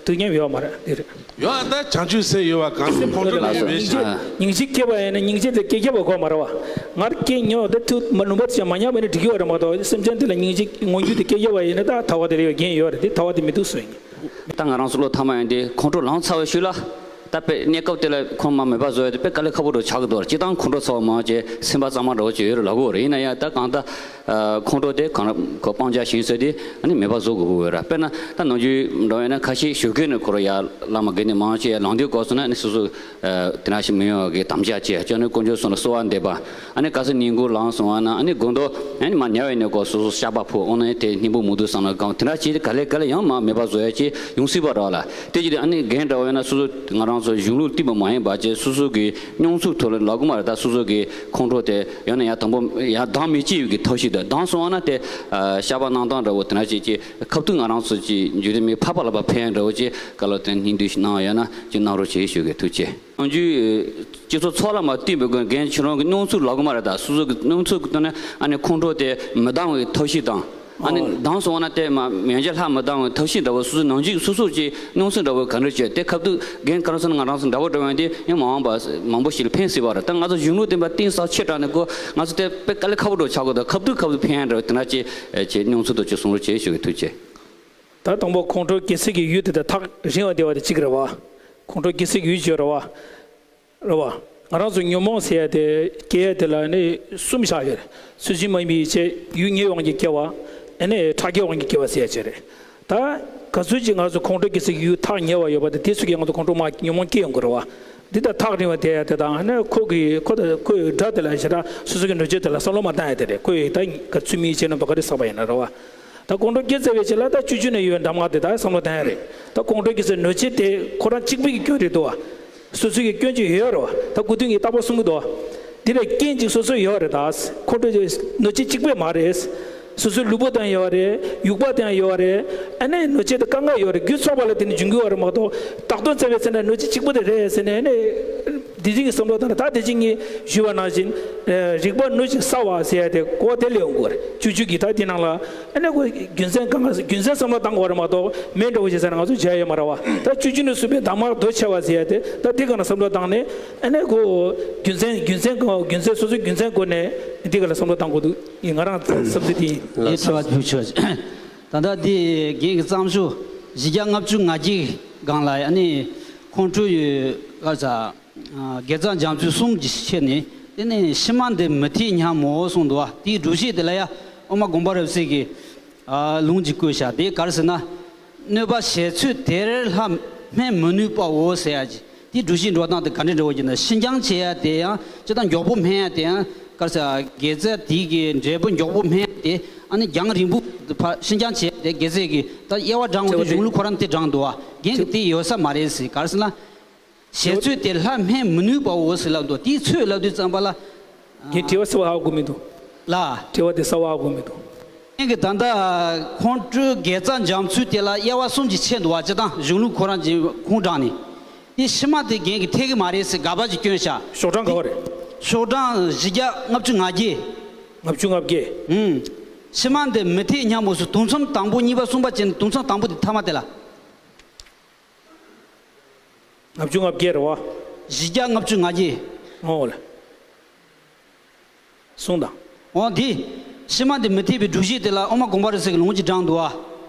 དུས་མཉམ་ཡོད་མ་རེད་དེ་རེད། ཡོད་ཨ། ད་བྱང་ཆུབ་སེམས་ཡོད་བ་གང་སེམས་ཁོང་ཁྲོ་ལ་ཡོད་བས་ཟེར། སྙིང་རྗེ་སྐྱེ་བ་ཡིན་ན་སྙིང་རྗེ་དེ་སྐྱེ་རྒྱབ་པ་དགོས་མ་རེད་བ། ངར་སྐྱེ་མྱོང་དེ་ཐུག་མ་ནུས་པ་ཅན་མ་ཉམས་པ་ཡིན་ན་འགྲིག་གི་བ་རེད་མ་གཏོགས། སེམས་ཅན་དེ་ལ་སྙིང་རྗེ་མངོན་གྱུར་དེ་སྐྱེ་རྒྱབ་པ་ཡིན་ན་ད་ཐར་པ་དེ་ལ་ཡོད་རྒྱུ་ཡོད་རེད་དེ། ཐར་པ་དེ་མི་འདུག་གསུངས་ཡིན། ད་ང་རང་ཚོ་ལོ་ཐ་མ་ཡིན་དེ་ཁོང་ཁྲོ་ལངས་ཚར་བའི་ཤུལ་ལ། ད་དཔེ་གནས་སྐབས་དེ་ལ་ཁོང་མ་མོས་པ་བཟོ་ཡ་དེ་དཔེ་དཀའ་ལས་ཁག་པོ་འདྲ་ཆགས་ཀྱི་འདུག་སྤྱིར་བཏང་ཁོང་ཁྲོ་ཚ་བ་མང་ཆེ་སེམས་པ་གཙང་མ་འདྲ་བོ་ཅིག་ཡོད་རེད་ལབ་ཀྱི་ཡོད་རེད། ཡིན་ན་ཡང་ད་གང་ལྟར་ཁོང་ཁྲོ་དེ་གང་ལ་ཁོ་སྤང་བྱ་ཞིག་ཟེར་དེ་ཨ་ནི་མོས་པ་བཟོ་དགོས་ཀྱི་ཡོད་རེད། དཔེར་ན་ད་ནམ་རྒྱུན་འདྲ་བོ་ཡིན་ན་ཁ་ཤས་ཞོགས་ཀས་ནས་ཁོ་རང་ཡར་བླ་མ་དགོན་སྡེ་མང་ཆེ་ཡར་ལངས་དུས་སྐབས་སུ་ན་ཨ་ནི་སོ་སོ་དེ་འདྲ་ཞིག་མི་ཡོང་བ་གི་དམ་བཅའ་བཅས། ཅོ་ནེ་དཀོན་མཆོག་གསུམ་ལ་གསོལ་བ་འདེབས་པ། ཨ་ནི་ག་ས་ཉིན་གུང་ལངས་སོང་བ་ན་ཨ་ནི་དགོང་དྲོ་ཨ་ནི་མར་ཉལ་བའི་གནས་སྐབས་སོ་སོ་ཤག་པ་ཕུབ། འོ་ན་དེ་སྙིང་པོ་མི་སྡུག་བསམ་ལ་སྒང་དེ་འདྲ་བྱས་ཏེ་ག་ལེ་ག་ལེ་ཡང་མར་མོས་པ་བཟོ་ཡ་ཅིག་ཡོང་སྲིད་པ་རེད་ལ། དེ་བྱས་ཏེ་ཨ་ནི་རྒན་འདྲ་བོ་ཡིན་ན་སོ་སོ་ང་རང་ཚོ་གཞུང་ལུགས་བསྟན་པ་མ་ཡིན་པ་བྱས་སོ་སོ་གི་མྱོང་ཚོར་ཐོག་ལ་ལབ་ཀྱི་མ་རེད། ད་སོ་སོ་གི་ཁོང་ཁྲོ་དེ་ཡང་ན་ཡང་དང་པོ་ཡང་ལྡང་མི་སྐྱེ་བའི་གི་ཐབས་ཤེས་དང་། ལྡང་སོང་བ་ན་དེ་ཨ་ཤག་པ་གནང་སྟངས་འདྲ་བོ་དེ་འདྲ་བྱས་ཅིག་ཁ་ཐུག་ང་རང་ཚོ་ཅིག་འཇུ་རིན་མའི་འཕགས་པ་ལ་ཕར་ཕན་འདྲ་བོ་ཅིག་བཀའ་སློབ་དང་སྙིང་བསྡུས་ཤིག་གནང་ཡོད་ན་ཅིག་གནང་རོགས་བྱེད་ཞུ་གི་ཐུགས་རྗེ་ཆེ། ནམ་རྒྱུན་སྤྱི་ཚོགས་ཚོགས་ལ་མ་བསྟུན་པའི་སྒོ་ནས་རྒན་ཁྱེད་རང་གི་མྱོང་ཚོར་ལབ་ཀྱི་མ་རེད། ད་སོ་སོ་གི་མྱོང་ཚོར་གི་ཐོག་ནས་ཨ་ནི་ཁོང་ཁྲོ་དེ་མི་ལྡང་བའི་ཐབས་ཤེས་དང་། ཨ་ནི་ལྡང་སོང་བ་ན་དེ་མ་ཡང་བསྐྱར་ལྷག་མི་ལྡང་བའི་ཐབས་ཤེས་འདྲ་བོ་སོ་སོ་ནམ་རྒྱུན་སོ་སོ་ཀྱི་མྱོང་ཚོར་འདྲ་བོ་ག་འདྲ་བྱས་དེ་ཁ་ཐུག་རྒན་ག་རེ་ཟེར་ན་ང་རང་ཚོ་འདྲ་བོ་འདྲ་བོ་ཡིན་དེ་ཡང་མ་འོངས་པ་མང་པོ་ཞིག་ལ་ཕན་སྲིད་པ་རེད། ད་ང་ཚོ་གཞུང་ལུགས་བསྟན་པ་གཏིང་ཟབ་ཆེ་དྲགས་ནས་ཁོ་ང་ཚོ་དེ་དཔེ་དཀའ་ལས་ཁག་པོ་འདྲ་ཆགས་ཀྱི་འདུག་ཁ་ཐུག་ཁ་ཐུག་ཕན་ཡ་འདྲ་བོ་དེ་འདྲ་ཅིག་ཅིག་མྱོང་ཚོར་དང་ཅིག་གསུང་རོགས་བྱེད་ཞུ་གི་ཐུགས་རྗེ་ཆེ། ད་དང་པོ་ཁོང་ཁྲོ་སྐྱེ་སའི་གི་ཡུལ་དེ་དང་ཐག་རིང་བ་བསྡད་པ་དེ་གཅིག་རེད་བ། ཁོང་ཁྲོ་སྐྱེ་སའི་གི་ཡུལ་གཅིག་རེད་བ། རེད་བ། ང་རང་ཚོ་ཉོན་མོངས་ཟེར་ཡ་དེ་སྐྱེ་ཡ་དེ་ལ་ནི་གསུམ་བཞག་ཡོད་རེད། ཚུལ་བཞིན་མ་ཡིན་པའི་ཡིད་ཆེས། ཡུལ་ཉེ་བའི་དབང་གིས་སྐྱེ་བ། ཨ་ནི་ཕྲ་རྒྱས་དབང་གིས་སྐྱེ་བ་ཟེར་ཡ་བཅས་རེད། ད་ག་ཚོད་ཅིག་ང་ཚོ་ཁོང་ཁྲོ་སྐྱེ་སའི་གི་ཡུལ་ཐག་ཉེ་བ་ཡོད་པ་དེ་དེ་ཚོ་གིས་ང་ཚོ་ཁོང་ཁྲོ་མ་ཉོན་མོངས་སྐྱེ་ཡོང་གི་རེད་བ། འདི་དང་ཐག་རིང་བ་བསྡད་ཡ་དེ་དང་ཨ་ནི་ཁོ་གི་ཁོ་དང་ཁོའི་དགྲ་དེ་ལ་ཞེ་དྲག་སོ་སོ་གི་གནོད་བྱེད་དེ་ལ་བསམ་བློ་མ་བཏང་ཡ་དེ་རེད། ཁོས་ད་ག་ཚུལ་མིན་བྱས་ན་འདུག་ག་རེ་བསགས་པ་ཡིན་ན་རེད་བ། ད་ཁོང་ཁྲོ་སྐྱེ་ཚར་བའི་རྗེས་ལ་ད་བཅུ་བཅུ་ནས་ཡོད་འདྲ་མ་དེ་ད་བསམ་བློ་བཏང་ཡ་རེད། ད་ཁོང་ཁྲོ་སྐྱེ་སའི་གནོད་བྱེད་དེ་ཁོ་རང་གཅིག་པུའི་གི་སྐྱོན་རེད་འདུག་བ། སོ་སོའི་གི་སྐྱོན་ཅིག་ཡོད་རེད་བ། ད་སྐུ་མདུན་གྱིས་རྟག་པར་གསུང་གི་འདུག་བ། འདི་ལ་རྐྱེན་ཅིག་སོ་སོའི་ཡོད་རེད། ད་ཁོང་ཁྲོ་གནོད་བྱེད་གཅིག་པུས་མ་རེད། སོ་སོའི་ལུས་པོ་དང་ཡོད་རེད། ཡུག་པ་དང་ཡོད་རེད། ཨ་ནི་གནོད་བྱེད་དེ་དཀའ་ངལ་ཡོད་རེད། རྒྱུ་ཚོགས་པ་ལ་དེ་ནི་འབྱུང་གི་ཡོད་རེད་མ་གཏོགས། བདག་དོན་བཙལ་བའི་ཚེ་ན་གནོད་བྱེད་གཅིག་པུ་དེ་རེད་ཟེར་ནས། ཨ་ནི་དེ་བཞིན་གྱི་བསམ་བློ་བཏང་ན། ད་དེ་བཞིན་གྱི་ཞུས་པ་ནང་བཞིན། རིག་པ་གནོད་བྱེད་ཟ་བ་ཟེར་ཡ་དེ་གོ་བ་དེ་ལས་ཡོང་གི་ཡོད་རེད། བཅུ་གཅིག་གི་ད་དེ་ནང་ལ། ཨ་ནི་ཁོ་རྒྱུ་མཚན་གང་ག་རྒྱུ་མཚན་བསམ་བློ་བཏང་དགོས་རེད་མ་གཏོགས། མེད་འགྲོ་བ་ཞིག་ཟེར་ན་ང་ཚོ་བྱ་ཡོད་མ་རེད་བ། ད་བཅུ་གཅིག་ནས་གསུངས་པའི་གདམས་ངག་གདོས་ཆེ་བ་ཟེར་ཡ་དེ། ད་དེ་ག་ན་བསམ་བློ་བཏང་ནས། ཨ་ནི་ཁོ་རྒྱུ་མཚན་རྒྱུ་མཚན་གང་རྒྱུ་མཚན་སོ་སོའི་རྒྱུ་མཚན་སྐོར་ནས་འདི་ག་ལ་བསམ་བློ་བཏང་དགོས་འདུག་ཡིན། ང་རང་བསམ་ཚུལ་དེ་ཡིན། ལགས་སོ། དྲི་བ་དྲི་བ། ད་ལྟ་འདི་རྒན་གྱི་བརྩམས་ཆོས་བཞི་བརྒྱ་ལྔ་བཅུ་ང་བརྒྱད་སྒང་ལ། ཨ་ནི་ཁོང་ཁྲོ་ཡོད་ག་ས། དགེ་རྩ་འཇམ་ཚུལ་གསུམ་གྱི་ཆེད་ནས། དེ་ནས་ཕྱི་མ་འདི་མི་འཐད་སྙམ་མོ་གསུངས་འདུག་བ། དེའི་སྒྲུབ་བྱེད་དེ་ལ་ཡ་ཨོ་མ་དགོངས་པ་རབ་གསལ་གྱི་ལུང་གཅིག་བཀོད་བཞག་དེ་ག་རེ་ཟེར་ན། གནོད་པ་བྱེད་ཚུལ་དེར་སླར་སྨད་མི་ནུས་པའོ་ཟེར་ཡ་ཅིག་དེའི་སྒྲུབ་བྱེད་འགྲོ་སྟངས་དེ་ག་འདྲ་འདྲ་བོ་ཅིག་ན། ཕྱི་འགྱངས་བྱེད་ཡ་དེ་ཡང་ཅི་ལྟར་མགྱོགས་པོ་སྨད་ཡ་དེ་ཡང་ག་རེ་ཟེར། དགེ་རྩ་དེ་གི་འབྲས་བུ་མགྱོགས་པོ་སྨད་ཡ་དེ། ཨ་ནི་རྒྱང་རིང་པོ་ཕར་ཕྱི་འགྱངས་བྱེད་ཡ་དེ། དགེ་རྩ་གི་ད་དབྱེ་བ་དྲངས་འོང་དུས་གཞུང་ལུགས་ཁོ་རང་དེ་དྲངས་འདུག་བ། རྒན་གྱི་དེ་ཡོད་ས་མ་རེད་ཟེར། ག་རེ་ཟེར་ན། བྱེད་ཚུལ་དེ་སླར་སྨད་མི་ནུས་པའོ་ཟེར་ལབ་འདུག་དེའི་ཚུལ་ལབ་དུས་ཙམ་པ་ལ། ངས་དྲི་བ་གསལ་བོ་ཧ་གོ་མི་འདུག་ལ། དྲི་བ་དེ་གསལ་བོ་ཧ་གོ་མི་འདུག་ངས་ཀྱི་ད་ལྟ་ཁོང་ཁྲོའི་དགེ་རྩ་འཇམ་ཚུལ་དེ་ལ་དབྱེ་བ་གསུམ་གྱི་ཕྱེ་འདུག་བ། སྤྱིར་བཏང་གཞུང་ལུགས་ཁོ་རང་གི་ཁུངས་དྲངས་ནས། དེ་ཕྱི་མ་དེ་རྒན་གྱིས་འཐད་ཀྱི་མ་རེད་ཟེར་དགག་པ་ཅིག་བསྐྱོན་བཞག་ཤོག་གྲངས་ག་བ་རེད། ཤོག་གྲངས་བཞི་བརྒྱ་ལྔ་བཅུ་ང་བརྒྱད། ལྔ་བཅུ་ང་བརྒྱད། ཨུམ། ཕྱི་མ་འདི་མི་འཐད་སྙམ་མོ་ཟེར། དུམ་མཚམས་དང་པོ་གཉིས་པ་གསུམ་པ་བྱས་ནས། དུམ་མཚམས་དང་པོ་དེ་མཐའ་མ་དེ་ལ། ལྔ་བཅུ་ང་བརྒྱད་རེད་བ། བཞི་བརྒྱ་ལྔ་བཅུ་ང་བརྒྱད། འོ་ལེ། གསུངས་དང་། འོ་འདི། ཕྱི་མ་འདི་མི་འཐད་པའི་སྒྲུབ་བྱེད་དེ་ལ་ཨོ་མ་དགོངས་པ་རབ་གསལ་གྱི་ལུང་གཅིག་དྲངས་འདུག་བ།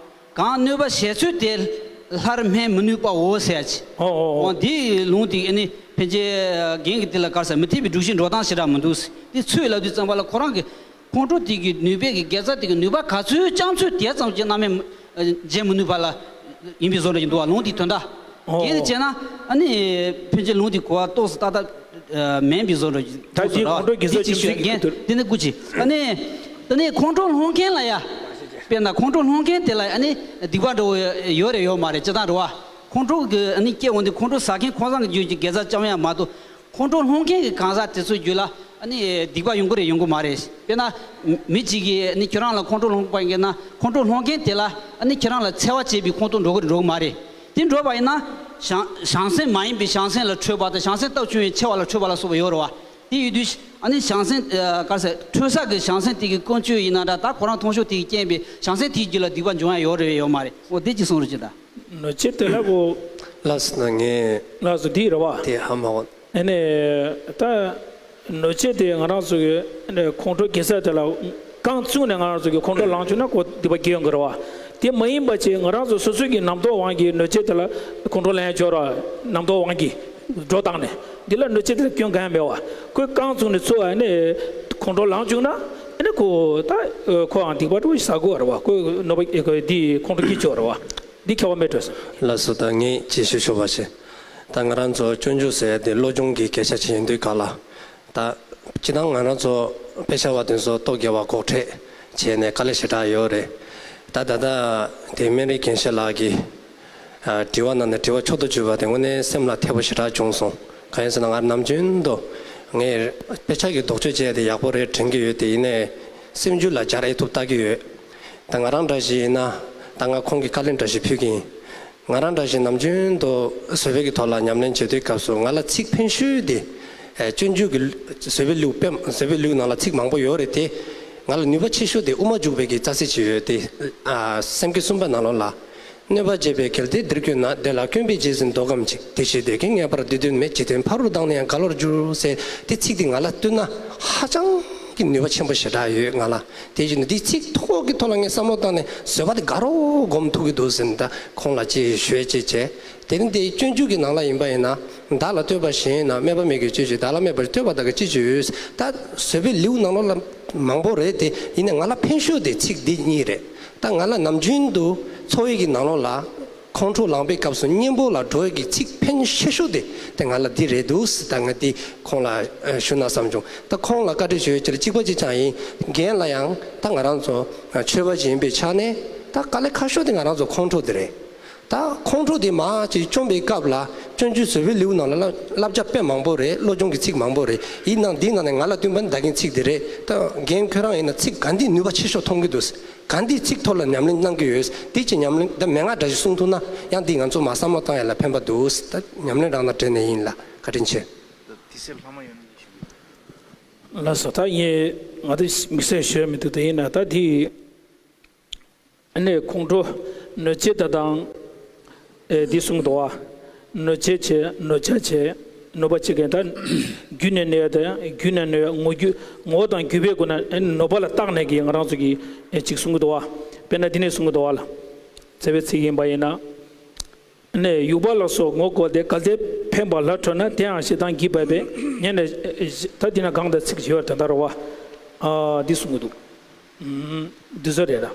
གང་གནོད་པ་བྱེད་ཚུལ་དེ་སླར་སྨད་མི་ནུས་པའོ་ཟེར་ཡ་ཅིག་འོ་འོ་འོ། འོ་འདིའི་ལུང་དེ་ཨ་ནི་ཕལ་ཆེར་རྒན་གྱིས་དེ་ལ་ག་རེ་ཟེར། མི་འཐད་པའི་སྒྲུབ་བྱེད་འགྲོ་སྟངས་ཞེ་དྲག་མི་འདུག་ཟེར། དེ་ཚུལ་ལབ་དུས་ཙམ་པ་ལ་ཁོ་རང་གི་ཁོང་ཁྲོ་དེ་གི་ནུས་པས་ཀྱི་དགེ་རྩ་དེ་གི་ནུས་པ་ག་ཚོད་བཅང་ཚོད་དེ་ཙམ་གྱི་རྣམ་སྨིན་བྱེད་མི་ནུས་པ་ལ་ཡིན་པའི་བཟོ་འདྲ་ཞིག་འདུག་བ། ལུང་དེའི་དོན་དག་ཨོ། དེ་ནི་བྱས་ན་ཨ་ནི་ཕལ་ཆེར་ལུང་དེ་གོ་བ་ཏོག་ཙམ་ཏག་ཏག་ཨ་མིན་པའི་བཟོ་འདྲ་ཞིག་ཐ་འདུག་ཟེར་ཅིག་བ། ཁོང་ཁྲོ་དགེ་རྩ་དེ་ཅིག་ཞུ་རྒན་དེ་ནི་སྐུ་མཁྱེན། ཨ་ནི་དེ་ནི་ཁོང་ཁྲོ་སློང་མཁན་ལ་ཡ། དཔེར་ན་ཁོང་ཁྲོ་སློང་མཁན་དེ་ལ་ཨ་ནི་སྡིག་པ་འདྲ་བོ་ཡོད་རེད་ཡོད་མ་རེད་ཅི་ལྟར་རེད་བ། ཁོང་ཁྲོ་གི་ཨ་ནི་སྐྱེ་འོང་དུས་ཁོང་ཁྲོ་ཟ་མཁན་ཁོང་རང་གི་རྒྱུད་ཀྱི་དགེ་རྩ་བཅང་ཡ་མ་གཏོགས། ཁོང་ཁྲོ་སློང་མཁན་གྱི་གང་ཟག་དེ་ཚོའི་རྒྱུད་ལ་ཨ་ནི་སྡིག་པ་ཡོང་གི་རེད་ཡོང་གི་མ་རེད། དཔེར་ན། མི་གཅིག་གིས་ཨ་ནི་ཁྱེད་རང་ལ་ཁོང་ཁྲོ་སློང་པ་ཡིན་ན། ཁོང་ཁྲོ་སློང་མཁན་དེ་ལ་ཨ་ནི་ཁྱེད་རང་ལ་འཚེ་བ་བྱེད་པའི་ཁོངས་གཏོགས་འགྲོ་གི་རེད་འགྲོ་གི་མ་རེད། དེ་འགྲོ་བ་ཡིན་ན། བྱང་བྱང་སེམས་མ་ཡིན་པའི་བྱང་སེམས་ལ་འཕྲོད་པ་དང་། བྱང་སེམས་སྟོབས་ཆུང་བའི་འཚེ་བ་ལ་འཕྲོད་པ་ལ་སོགས་པ་ཡོད་རེད་བ། དེ་ཡོད་དུས་ཨ་ནི་བྱང་སེམས་ཨ་ག་རེ་ཟེར། འཕྲོད་ས་གི་བྱང་སེམས་དེ་གི་ཀུན་སྤྱོད་ཡིན་ན་འདྲ། ད་ཁོ་རང་མཐོང་ཕྱོགས་དེ་གི་རྐྱེན་པས་བྱང་སེམས་དེའི་རྒྱུད་ལ་སྡིག་པ་འབྱུང་ཡ་ཡོད་རེད་ཡོད་མ་རེད། འོ་དེ་ཅིག་གསུང་རོགས་བྱེད་ད། གནོད་བྱེད་དེ་ལ་གོ། ལགས་སོ་ན་ངས། ལགས་སོ་འདི་རེད་བ། དེ་ཧ་མ་གོ། ཨ་ནི། ད། གནོད་བྱེད་དེ་ང་རང་ཚོ་གི་ཨ་ནི་ཁོང་ཁྲོ་དགེ་རྩ་དེ་ལ་རྐང་བཙུགས་ནས་ང་རང་ཚོ་གི་ཁོང་ཁྲོ་ལངས་བཅུག་ན་ཁོ་སྡིག་པ་སྐྱེ་ཡོང་གི་རེད་བ། དེ་མ་ཡིན་པ་ཅིག་ང་རང་ཚོ་སོ་སོ་གི་རྣམ་རྟོག་དབང་གིས་གནོད་བྱེད་དེ་ལ་ཁོང་ཁྲོ་ལངས་ཡ་ཅིག་ཡོད་རེད་བ། རྣམ་རྟོག་དབང་གིས་སྒྲོ་བཏགས་ནས། འདི་ལ་གནོད་བྱེད་དེ་ལ་སྐྱོན་གང་ཡང་མེད་བ། ཁོས་རྐང་བཙུགས་ནས་ཚུར་ཨ་ནི་ཁོང་ཁྲོ་ལངས་བཅུག་ན། ཨ་ནི་ཁོ་ད་ཁོའང་སྡིག་པ་འདྲ་བོ་ཞིག་བསགས་དགོས་རེད་བ། ཁོས་གནོད་པ་ཁོ་འདི་ཁོང་ཁྲོ་སྐྱེ་ཆོག་རེད་བ། འདི་ཁྱད་པར་མེད་འགྲོ་སོང་། ལགས་སོ། ད་ངས་ཅིག་ཞུ་ཆོག་པ་བྱེད། ད་ང་རང་ཚོ་སྤྱོད་འཇུག་ཟེར་ཡ་དེ་བློ་སྦྱོང་གི་སྐད་ཆ་ཅིག་ཡིན་དུས་ག་ལ། ད་སྤྱིར་བཏང་ང་རང་ཚོ་དཔེ་ཆ་བ་དེ་ཚོ་རྟོག་གེ་བ་འགོག་ཁྲེལ་བྱས་ནས་དཀའ་ལས་ཞེ་དྲག་ཡོད་རེད། ད་ད་ལྟ་དེ་སྨན་རི་རྒན་ཤེས་ལགས་ཀྱིས་ཨ་དྲི་བ་གནང་ནས་དྲི་བ་མཆོག་ཏུ་གྱུར་པ་དེ་དངོས་གནས་སེམས་ལ་འཐད་པོ་ཞེ་དྲག་བྱུང་སོང་། གང་ཡིན་ཟེར་ན་ང་ནམ་རྒྱུན་དུ་ངས་དཔེ་ཆ་གི་ལྡོག་ཕྱོགས་བྱས་ཏེ་ཡག་པོ་རེད་དྲན་གྱི་ཡོད་དེ། ཡིན་ནའི་སེམས་རྒྱུད་ལ་སྦྱར་ཡས་ཐུབ་ལྟ་གི་ཡོད། ད་ང་རང་འདྲ་ཞིག་ཡིན་ན་ད་ང་ཁོང་གི་བཀའ་ལན་འདྲ་ཞིག་ཕུལ་གྱི་ཡིན། ང་རང་འདྲ་ཞིག་ནམ་རྒྱུན་དུ་བཟོད་པའི་གི་ཐོག་ལ་ཉམས་ལེན་བྱེད་དུས་སྐབས་སུ་ང་ལ་ཚིག་ཕན་ཤོས་དེ། ཨེ་སྤྱོད་འཇུག་གི་བཟོད་པའི་ལེའུ་དཔེ་བཟོད་པའི་ལེའུ་ནང་ལ་ཚིག་མང་པོ་ཡོད་རེད་དེ། ང་ལ་ནུས་པ་ཆེ་ཤོས་དེ་དབུ་མ་འཇུག་པའི་གི་རྩ་ཚིག་ཅིག་ཡོད་དེ། ཨ་སེམས་བསྐྱེད་གསུམ་པ་ནང་ལོགས་ལ། གནོད་པ་བྱེད་པའི་གལ་ཏེ་འདིར་བཀོད་ན། དེ་ལ་བཀོན་པའི་རྗེས་ཟིན་མདོ་ཁམས་ཅིག་དེ་ཕྱིར་དེ་ཀུན་ངེས་པར་འདི་དོན་མེད། འཇིག་རྟེན་ཕ་རོལ་དང་ནི་ཡང་འགལ་བར་འགྱུར་ཟེར་དེ་ཚིག་དེ་ང་ལ་བསྟུན་ན་ཧ་ཅང་གི་ནུས་པ་ཆེན་པོ་ཞེ་དྲག་ཡོད་ང་ལ། དེ་བཞིན་དུ་འདི་ཚིག་ཐོག་གི་ཐོག་ལ་ངས་བསམ་བློ་བཏང་ནས་བཟོད་པ་དེ་དགའ་རབ་སྒོམ་ཐུབ་ཀྱི་འདུག་ཟེར་ནས་ད་ཁོང་ལ་ཅིག་ཞུ་ཡས་ཅིག་བྱས། དེ་ནི་དེ་སྤྱོད་འཇུག་གི་ནང་ལ་ཡིན་པ་ཡིན་ན། བདག་ལ་ལྟོས་པ་གཞན་ཡོད་ན། སྨོད་པ་མེད་ཀྱང་སྤྱོད་ཕྱིར། བདག་ལ་སྨོད་པར་ལྟོས་པ་དག་གིས་ཅི་བྱེད་འོས། ད་བཟོད་པའི་ལེའུ་ནང་ལོགས་ལ་མང་པོ་རེད་དེ། ཡིན་ནའི་ང་ལ་ཕན་ཤོས་དེ་ཚིག་འདི་གཉིས་རེད། ད་ང་ལ་ནམ་རྒྱུན་དུ་འཚོ་བའི་གི་ནང་ལོགས་ལ་ཁོང་ཁྲོ་ལངས་པའི་སྐབས་སུ་གཉེན་པོ་ལ་འགྲོ་བའི་གི་ཚིག་ཕན་ཤེས་ཤོས་དེ་དེ་ང་ལ་འདི་རེད་འདུག་ཟེར་ད་ང་འདི་ཁོང་ལ་ཞུ་ན་བསམ་བྱུང་། ད་ཁོང་ལ་བཀའ་འདྲི་ཞུ་ཡས་ཅིག་ལ་གཅིག་པ་གཅིག་རྐྱང་ཡིན། རྒན་ལ་ཡང་ད་ང་རང་ཚོ་ཆོས་པ་ཅིག་ཡིན་པའི་ཆ་ནས་ད་དཀའ་ལས་ཁག་ཤོས་དེ་ང་རང་ཚོ་ཁོང་ཁྲོ་དེ་རེད། ད་ཁོང་ཁྲོ་དེ་མར་ཅིག་བཅོམ་པའི་སྐབས་ལ། སྤྱོད་འཇུག་བཟོད་པའི་ལེའུ་ནང་ལ་བསླབ་བསླབ་བྱ་དཔེ་མང་པོ་རེད། བློ་སྦྱོང་གི་ཚིག་མང་པོ་རེད། ཡིན་ནའང་འདིའི་ནང་ནས་ང་ལ་བསྟུན་པ་ནི་ད་གིན་ཚིག་འདི་རེད། ད་རྒན་ཁྱོད་རང་ཡིན་ན་ཚིག་ག་འདི་ནུས་པ་ཆེ་ཤོས་མཐོང་གི་འདུག། ག་འདི་ཚིག་ཐོག་ལ་ཉམས་ལེན་གནང་གི་ཡོད། འདི་ཅིག་ཉམས་ལེན་ད་མན་ངག་འདྲ་ཞིག་གསུང་ཐུབ་ན་ཡང་འདི་ང་ཚོ་མར་བསམ་བློ་བཏང་ཡ་ལ་ཕན་པ་འདུག། ད་ཉམས་ལེན་རང་དང་འབྲེལ་ནས་ཡིན་ལ། བཀའ་དྲིན་ཆེ། དེ་སེ་ལྷག་མ་ཡོད་ན་ཞུ། ལགས་སོ། ད་ངས་ང་དེ་དམིགས་བསལ་ཞུ་ཡ་མི་འདུག། དེ་ཡིན་ན་ད་དེ། ཨ་ནི་ཁོང་ཁྲོ་གནོད་བྱེད་དེ་དང་། ཨེ་འདི་གསུངས་འདུག་བ། གནོད་བྱེད་བྱེད། གནོད་བྱ་བྱེད། གནོད་པ་བྱེད་མཁན་ད། རྒྱུ་ནས་གནོད་ཡ་དང་རྒྱུ་ནས་གནོད་ཡ། ངོ་རྒྱུ་ངོ་བོ་དང་རྒྱུ་བས་གོ་ན་ཨ་ནི་གནོད་པ་ལ་བརྟགས་ནས་ཀྱི་ང་རང་ཚོ་གིས་ཨེ་ཅིག་གསུང་གི་འདུག་བ། དཔེར་ན་འདི་ནས་གསུང་གི་འདུག་བ་ལ། བརྩེ་བའི་ཚིག་ཡིན་པ་ཡིན་ན། ནས་དབྱུག་པ་ལ་སོགས་ངོ་བཀོལ་ཏེ། གལ་ཏེ་ཕན་པ་ལ་ཁྲོ་ན། དེའང་ཞེ་སྡང་གིས་འབད་པས་ཉེ་ནས། ད་འདི་ན་གང་དང་ཚིག་ཡོད་དེ་འདྲ་བ། ཨ་འདི་གསུང་གི་འདུག། ཨུམ། འདི་ཚོ་རེད་ད།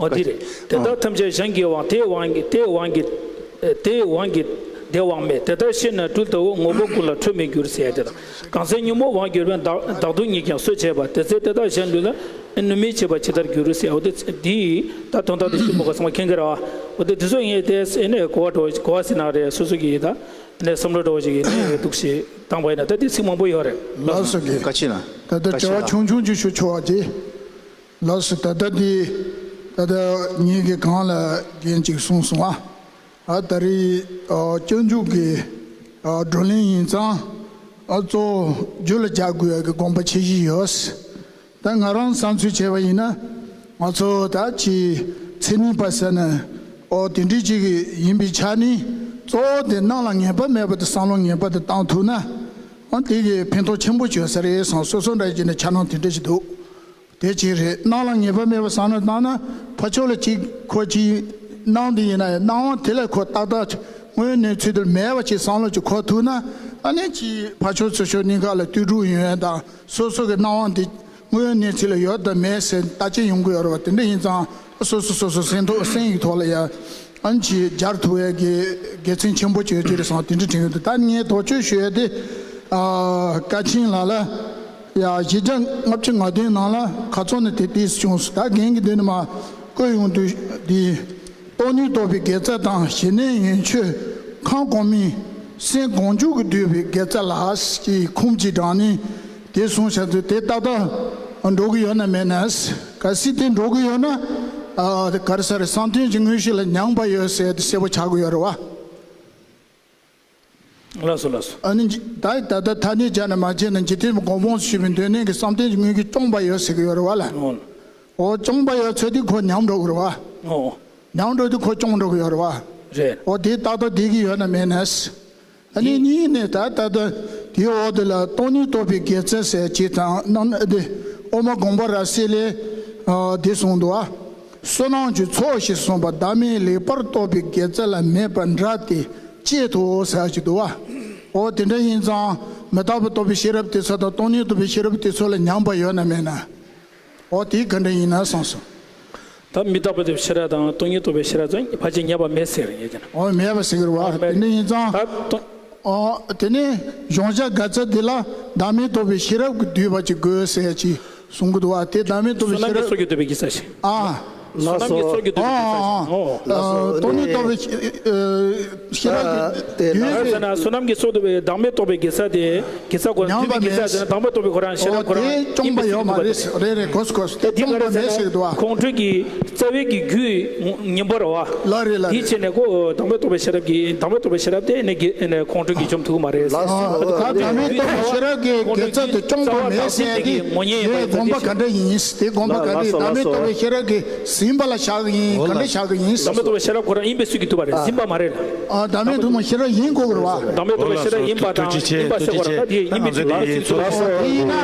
འོ་འདི་རེད། དེ་དག་ཐམས་ཅད་གཞན་གྱི་དབང་། དེའི་དབང་གིས་དེའི་དབང་གིས། ཨེ་དེའི་དབང་གིས་དེ་དབང་མེད། དེ་ལྟར་ཤེས་ན་སྦྲུལ་ལྟ་བུ། ངོ་བོ་ཀུན་ལ་ཁྲོ་མི་འགྱུར་ཟེར་ཡ་དེ་དང་། གང་ཚེ་ཉོན་མོངས་དབང་གྱུར་པས། བདག་བདག་སྡུག་ཉིད་ཀྱང་གསོད་བྱེད་པ། དེ་ཚེ་དེ་དག་གཞན་ལུས་ལ། ནུབ་མི་བྱེད་པ་ཇི་ལྟར་འགྱུར་ཟེར། འོ་དེ་འདི་ད་དོན་དག་དེ་ཤུ་མོ་ག་ཚང་མ་མཁྱེན་གྱི་རེད་བ། འོ་དེ་འདི་ཚོ་ངས་དེ་ཨེ་ནས་གོ་བ་འགྲོ་གོ་བ་ཟེར་ན་རེད། སོ་སོ་གི་ད་ནས་བསམ་བློ་འགྲོ་བ་ཞིག་གི་ནས་འདུག་ཞེས་བཏང་བ་ཡིན་ན་ད་དེ་ཚིག་མང་པོ་ཡོད་རེད། ལགས་སོ་གི། བཀའ་དྲིན་ཆེ་ན། ད་ལྟ་བཀའ་དྲིན་ཆེ་དྲི་བ་ན། ཆུང་ཆུང་ཅིག་ཞུ་ཆོག་པ་ཅིག། ལགས་སོ། ད་ལྟ་འདི་ད་ལྟ་ངེད་ཀྱི་གང་ལ་རྒན་ཅིག་གསུངས་སོང་ཨ། ཨ་ད་རེས་ཨ་སྤྱོད་འཇུག་གི་ཨ་བགྲོ་གླེང་ཡིན་ཙང་། ཨ་གཙོ་བོ་རྒྱུད་ལ་སྦྱར་དགོས་ཡ་གི་དགོངས་པ་ཆེ་བཞེས་ཡོད། ད་ང་རང་བསམ་ཚུལ་བྱས་པ་ཡིན་ན། ང་ཚོ་ད་ཅིག་མཚན་ཉིད་པ་ཟེར་ན་ཨོ་དེ་འདྲའི་ཅིག་ཡིན་པའི་ཆ་ནས། གཙོ་བོ་དེ་སྣང་ལ་ངེས་པ་མེད་པ་དེ་བསམ་བློ་ངེས་པ་དེ་བཏང་ཐུབ་ན། ཨ་དེ་གི་ཕན་ཐོགས་ཆེན་པོ་བྱོས་ས་རེད་བསམ། སོ་སོ་འདྲ་བྱས་ནས་འཆར་སྣང་དེ་འདྲ་ཞིག་འདུག། དེ་གཅིག་རེད། སྣང་ལ་ངེས་པ་མེད་པ་བསམ་བློ་བཏང་ན། ཕར་ཕྱོགས་ལ་ཅིག་ཁོ་ཅིག་སྣང་དེ་ཡིན་ན་ཡང་སྣང་བ་དེ་ལ་ཁོ་ཏག་ཏག་དངོས་ཡོད་གནས་ཚུལ་དེ་མེད་པ་ཅིག་བསམ་བློ་ཅིག་འཁོར་ཐུབ་ན། ཨ་ནི་ཅིག་ཕར་ཕྱོགས་ཚུར་ཕྱོགས་གཉིས་ཀ་ལ་ལྟོས་གྲུབ་ཡོང་ཡ་དང་། སོ་སོ་གི་སྣང་བ་དེ་དངོས་ཡོད་གནས་ཚུལ་ལ་ཡོད་དང་མེད་ཟེར་བརྟག་དཔྱད་ཡོང་གི་ཡོད་རེད་བ། དེ་འདྲ་ཡིན་ཙང་སོ་སོ་སོ་སོ་སེམས་ཐོག་སེམས་ཡིག་ཐོག་ལ་ཡ། ཨ་ནི་ཅིག་སྦྱར་ཐུབ་ཡ་གི་དགེ་མཚན་ཆེན་པོ་ཅིག་ཡོད་ཀྱི་རེད་བསམ། དེ་འདྲ་དྲན་གྱི་འདུག། ད་ངས་དོགས་གཅོད་ཞུ་ཡ་དེ། ཨ་བཀའ་ཆེན་ལགས་ལ་ཡ་བཞི་བརྒྱ་ལྔ་བཅུ་ང་བདུན་ནང་ལ་ཁ་རྩང་ནས་དེ་ཏིས་བྱུང་སོང་། ད་རྒན་གྱིས་འདི་ནས་མར་བཀོད་ཡོང་དུས་འདི། སྟོང་ཉིད་རྟོགས་པའི་དགེ་རྩ་དང་། ཞི་གནས་ཡོན་མཆོད་ཁམས་གོང་མའི་སེམས་གང་བྱུང་གིས་བསྡུས་པའི་དགེ་རྩ་ལ་ཞེས་ཁུངས་ཀྱིས་དྲངས་ནས་དེ་གསུངས་བཞག་ཚུལ་དེ་ཏག་ཏག་འགྲོ་གི་ཡོད་ན་མེད་ན། གལ་སྲིད་དེ་འགྲོ་གི་ཡོད་ན། ཨ་ག་རེ་ཟེར། བསམ་གཏན་གྱི་དངོས་གཞི་ལ་ཉམས་པ་ཡོད་ཟེར་དེ་གསལ་པོ་ཆགས་ཀྱི་ཡོད་རེད་བ། ལགས་སོ་ལགས་སོ། ཨ་ནི་ད་ད་ལྟ་ཐ་སྙད་སྦྱར་ནས་མ་བྱས་ན། འཇིག་རྟེན་གོང་འཕེལ་ཞེས་པའི་དོན་གནད་ཀྱི་བསམ་གཏན་གྱི་དངོས་གཞི་བཅོམ་པ་ཡོད་ཟེར་གྱི་ཡོད་རེད་བ་ལ། ཨོ། ཨོ་བཅོམ་པ་ཡོད་ཚོད་དེ་ཁོ་ཉམས་འགྲོ་གི་རེད་བ། ཨོ། ཉམས་འགྲོ་དུས་ཁོ་བཅོམ་འགྲོ་གི་ཡོད་རེད་བ། རེད། ཨོ་དེ་ཏག་ཏག་བསྡད་ཀྱི་ཡོད་ན་མེད་ན། ཨ་ནི་གཉིས་ནས་ད་ད་ལྟ་དེའི་འོག་དེ་ལ་སྟོང་ཉིད་རྟོགས་པའི་དགེ་རྩ་ཟེར་ཅིག་དང་། ནང་དེ་དབུ་མ་དགོངས་པ་རབ་གསལ་ལས་ཨ་དེ་གསུངས་འདུག་ཨ། བསོད་ནམས་ཀྱི་ཚོགས་ཞེས་གསུངས་པ། བདག་མེད་ལེགས་པར་རྟོགས་པའི་དགེ་རྩ་ལ་མེད་པར་འདྲ་སྟེ་དཔྱད་དོ་ཟེར་ཅིག་འདུག་ཨ། ཨོ་དེ་འདྲ་ཡིན་ཙང་མི་རྟག་པ་རྟོགས་པའི་ཤེས་རབ་དེ་ཚོ་དང་སྟོང་ཉིད་རྟོགས་པའི་ཤེས་རབ་དེ་ཚོ་ལ་ཉམས་པ་ཡོད་ན་མེད་ན། ཨོ་དེ་ག་འདྲ་ཡིན་ན་བསམ་སོང་། ད་མི་རྟག་པ་རྟོགས་པའི་ཤེས་རབ་དང་སྟོང་ཉིད་རྟོགས་པའི་ཤེས་རབ་ཚོ་ཕལ་ཆེར་ཉམས་པ་མེད་ཟེར་ཡོད་ཀྱི་ན། ཨོ་མེད་པ་ཟེར་གྱི་རེད་བ། ཨོ་མེད། དེ་འདྲ་ཡིན་ཙང་། ད་སྟོང་། ཨོ་དེ་ནས་གཞུང་བཤད་དགེ་རྩ་འདི་ལ་བདག་མེད་རྟོགས་པའི་ཤེས་རབ་ཀྱིས་བསྡུས་པ་ཅིག་དགོས་ཟེར་ཅིག་གསུང་གི་འདུག་བ། དེ་བདག་མེད་རྟོགས་པའི་ཤེས་རབ། བསོད་ནམས་ཀྱི་ཚོགས་ཀྱིས་བསྡུས་པའི་དགེ་རྩ་ཞིག། ཨ། བསོད་ནམས་ཀྱི་ཚོགས་ཀྱིས་བསྡུས་པའི་དགེ་རྩ་ཞིག། ཨོ། ཨོ། སྟོང་ཉིད་རྟོགས་པའི་ཤེས་རབ་ཀྱིས་བསྡུས་པའི། བསོད་ནམས་ཀྱི་ཚོགས་བསྡུས་པའི་བདག་མེད་རྟོགས་པའི་དགེ་རྩ་དེ། དགེ་རྩ་ཁོ་རང་བསྡུས་པའི་དགེ་རྩ་ཟེར་ན་བདག་མེད་རྟོགས་པའི་ཁོ་རང་ཤེས་རབ་ཁོ་རང་ཡིན་པའི་ཚུལ་དུ་མ་རེད། རེད་རེད། གོ་སོང་གོ་སོང་། དེ་བདག་མེད་རྟོགས་པའི་ཤེས་རབ་དེ་ཁོང་ཁྲོ་གི་རྩ་བའི་གི་རྒྱུ་ངན་པ་རེད་བ། ལགས་རེད་ལགས་རེད། དེ་བྱས་ནས་ཁོ་བདག་མེད་རྟོགས་པའི་ཤེས་རབ་ཀྱི་བདག་མེད་རྟོགས་པའི་ཤེས་རབ་དེ་ནི་དགེ་ཁོང་ཁྲོ་གིས་བཅོམ་ཐུབ་ཀྱི་མ་རེད། ལགས་སོ། ད་བདག་མེད་རྟོགས་པའི་ཤེས་རབ་ཀྱི་དགེ་རྩ་དེ་བཅོམ་པ་མེད་ཟེར་ཡ་དེ་དེ་དགོངས་པ་ག་འདྲ་ཡིན། དེ་དགོངས་པ་ག་འདྲ་ཡིན། བདག་མེད་རྟོགས་པའི་ཤེས་རབ་ཀྱིས་ཟིན་པ་ལ་བཞག་གི་ཡིན། ག་འདྲ་བཞག་གི་ཡིན། བདག་མེད་རྟོགས་པའི་ཤེས་རབ་ཁོ་རང་ཡིན་པའི་ཚུལ་གྱིས་ཐུབ་པ་རེད། ཟིན་པ་མ་རེད་ལ། ཨ། བདག་མེད་རྟོགས་པའི་ཤེས་རབ་ཡིན་དགོས་རེད་བ། བདག་མེད་རྟོགས་པའི་ཤེས་རབ་ཡིན་པ་དང་ཡིན་པ་ཟེར་བ་དང་དེ་ཡིན་པའི་ཚུལ་དུ་ཐུབ་པ་རེད། དེ་ཡིན་ན་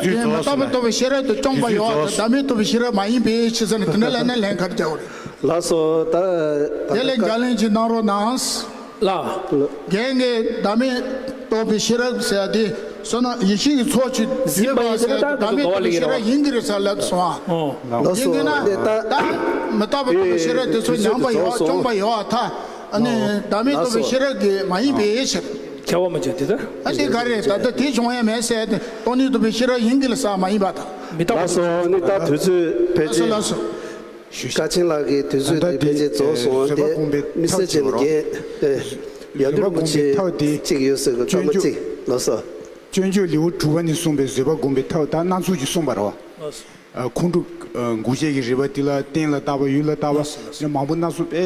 དེ་མི་རྟག་པའི་རྟོགས་པའི་ཤེས་རབ་དེ་བཅོམ་པ་ཡོད། བདག་མེད་རྟོགས་པའི་ཤེས་རབ་མ་ཡིན་པའི་ཕྱིར་ཟེར་ནས་དེ་འདྲ་ལབ་ན་ལན་ག་རེ་རྒྱག་དགོས་རེད། ལགས་སོ། ད་དེ་ལས་བརྒྱ་ལན་ཅིག་གནང་རོགས་གནང་། ལགས། རྒན་གྱིས་བདག་མེད་རྟོགས་པའི་ཤེས་རབ་ཟེར་ཡ་དེ་བསོད་ནམས་ཡེ་ཤེས་ཀྱི་ཚོགས་ཀྱིས་བསྡུས་པ་ཟེར་ཡ་དེ་བདག་མེད་རྟོགས་པའི་ཤེས་རབ་ཡིན་གྱི་རེད་ཟེར་ལབ་སོང་ཨ། ལགས་སོ། ཡིན་གྱི་ན་ད་མི་རྟག་པའི་རྟོགས་པའི་ཤེས་རབ་དེ་ཚོ་ཉམས་པ་ཡོད། བཅོམ་པ་ཡོད་ཨ། ད་ཨ་ནི་བདག་མེད་རྟོགས་པའི་ཤེས་རབ་ཀྱིས་མ་ཡིན་པའི་ཕྱིར། ཁྱབ་པ་མ་བྱུང་དེ་ལྟར། ཨ་ནི་ག་རེ་ད་ལྟ་དེ་བྱུང་ཡ་མེད་ཟེར་ཏེ་སྟོང་ཉིད་རྟོགས་པའི་ཤེས་རབ་ཡིན་གྱི་ལ་ས་མ་ཡིན་པ་དང་ མི་རྟག་པ། ལགས་སོ། ནི་ད་དུས་ཚོད་ཕལ་ཆེར། ལགས་སོ། ལགས་སོ། ཞུ་ཤག། ཀ་ཆེན་ལགས་ཀྱི་དུས་ཚོད་དེ་ཕལ་ཆེར་རྫོགས་སོང་བ་དེ། མི་སེར་ཆེན་རྒན་ཡར་འདུལ་རིན་པོ་ཆེ་གཅིག་ཡོད་ཟེར་གི། སྐར་མ་གཅིག། ལགས་སོ། སྤྱོད་འཇུག་ལེའུ་དྲུག་པ་ནས་གསུངས་པའི་བཟོད་པ་བསྒོམ་པའི་ཐབས་དང་སྣ་ཚོགས་ཀྱིས་གསུངས་པ་རེད་བ། ལགས་སོ། ཁོང་ཁྲོ་འགུགས་བྱེད་ཀྱི་རིག་པ་འདི་ལ་རྟེན་ལ་བཏགས་པ། ཡུལ་ལ་བཏགས་པ། ལགས་སོ། ལགས་སོ། མང་པོ་སྣ་ཚོགས་དཔེ་